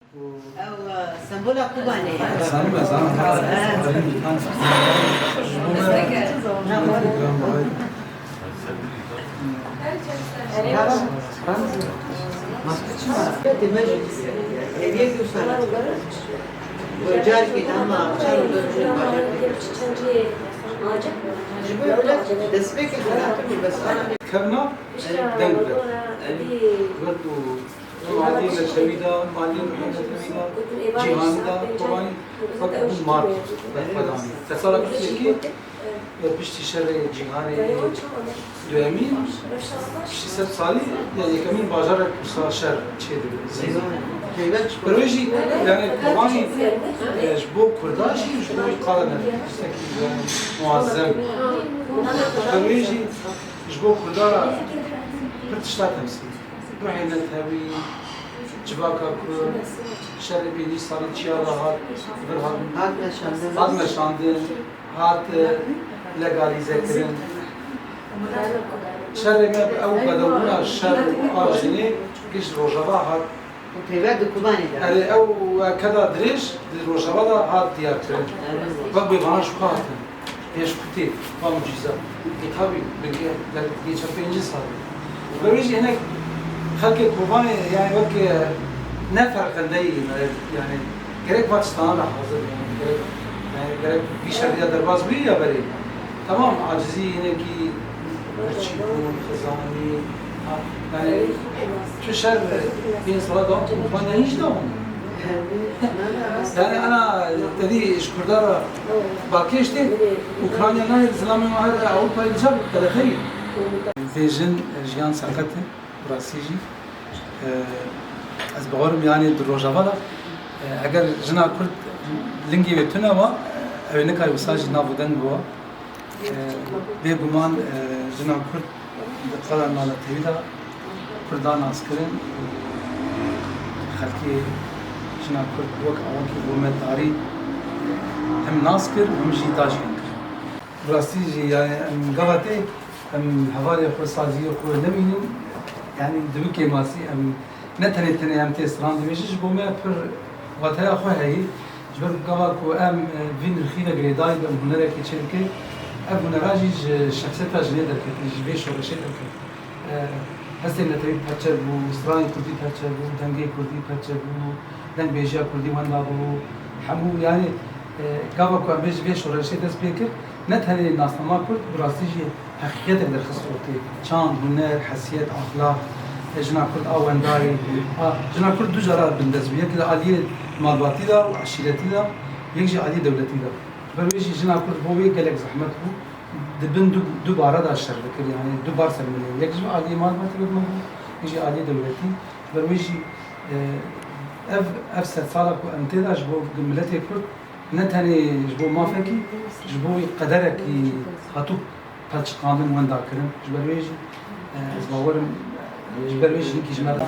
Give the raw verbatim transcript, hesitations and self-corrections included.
Ew, e, sembola Kobanê ye. Zanim, zanim. Kevna, e, deng be. Wek û Ew aliyê netewî de, aliyê netewî de, cîhanî de, Kobanî wek bû markê xwedanî. Te sala piştî, e, piştî şerê cîhanê duyemîn, piştî sed salî, ya yekemîn bajarek wisa şer çêdibe. Bi wê jî, yani Kobanî, e, ji bo Kurda jî, ji bo qala ne, tiştekî, yani, muazzem. Bi wê jî ji bo Kurda pir tişta temsîl. Ruhê netewî, civaka ku şerê pêncî salî çiya de hat, vir hat, Hat meşandin. Hat meşandin, hat, e, legalîze kirin. Şerê me bi ew qedewbûna şer û a jinê giş Rojava hat. Û peyverd di Kobanê de. Erê, ew keda dirêj di Rojava de hat diyar kirin. Erê. Wek bêvanan ji ku hatin. Pêşkutê, va mucîza. E, tabî, bi ge-, ger-, geçen pêncî sal. Bi wê jî hinek xelkê Kobanê, yani wek, e, ne ferqendeyî, yani gerek va tiştana de hazir, yani gerek, yani gerek vî şerî ya derbas bî ya berê. Tamam, acizî hinekî birçî bûn, xizanî, ha, yani tu şer pênc sala dewam kir, Ukrayna hiç dewam. Yani ana tedî ji Kurda re balkêş tê, Ukrayna nayê zilamê me her Ewropayê diçar qedexeyî. Vê jin jiyan seqet e, bi rastî jî. E, ez bawerim yani di Rojava de, e, eger jina Kurd lingê wê tune wa, ew ê nikare wisa jî nav û deng biwa. E, bêguman, e, jina Kurd di qala nanetewî de Kurda nas kirin û xelkê jina Kurd wek awakî rûmetdarî hem nas kir û hem jî daşkên kir. Bi rastî jî, yani, em gava tê, em hevalê xwe, saziyê xwe nebînin, yani, di wî kêmasî em ne tenê tenê em tê stran dibêjin, ji bo me pir wateya xwe heyî. Ji ber gava ku em, e, vî nirxî ve girêdayî bin, hunerekê çêdike, ev hunera jî ji şexsiyeta jinê derketî, ji vê şoreşê derketî. E, hestên netewî perçe bû, stranên kurdî perçe bû, dengê kurdî perçe bû, dengbêjiya kurdî wenda bû. Hemû, yani, e, gava ku em bê ji vê şoreşê dest pê kir, ne tenê nasnama kurd, bi rastî jî heqîqetek derxist ortê. Çand, huner, hesiyet, axlaq, e, jina kurd a wendayê, a, jina kurd du cara bindest bû. Yek li aliyê malbatî de û eşîretî de, yek jî aliyê dewletî de. Ji ber wê jî jina kurd bo wê gelek zehmet bû. Di bin du, du bara de şer dikir, yani du bar ser min ê. Yek ji aliyê malbatî bi min bû, yek jî aliyê dewletî. Ji ber wê jî, e, ev, ev sedsala ku em tê de ji bo miletê kurd, ne tenê ji bo mafekî, ji bo qederekî hatû pelçiqandin wenda kirin. Ji ber wê jî, e, ez bawer im, e, ji ber wê jî hinkî ji me re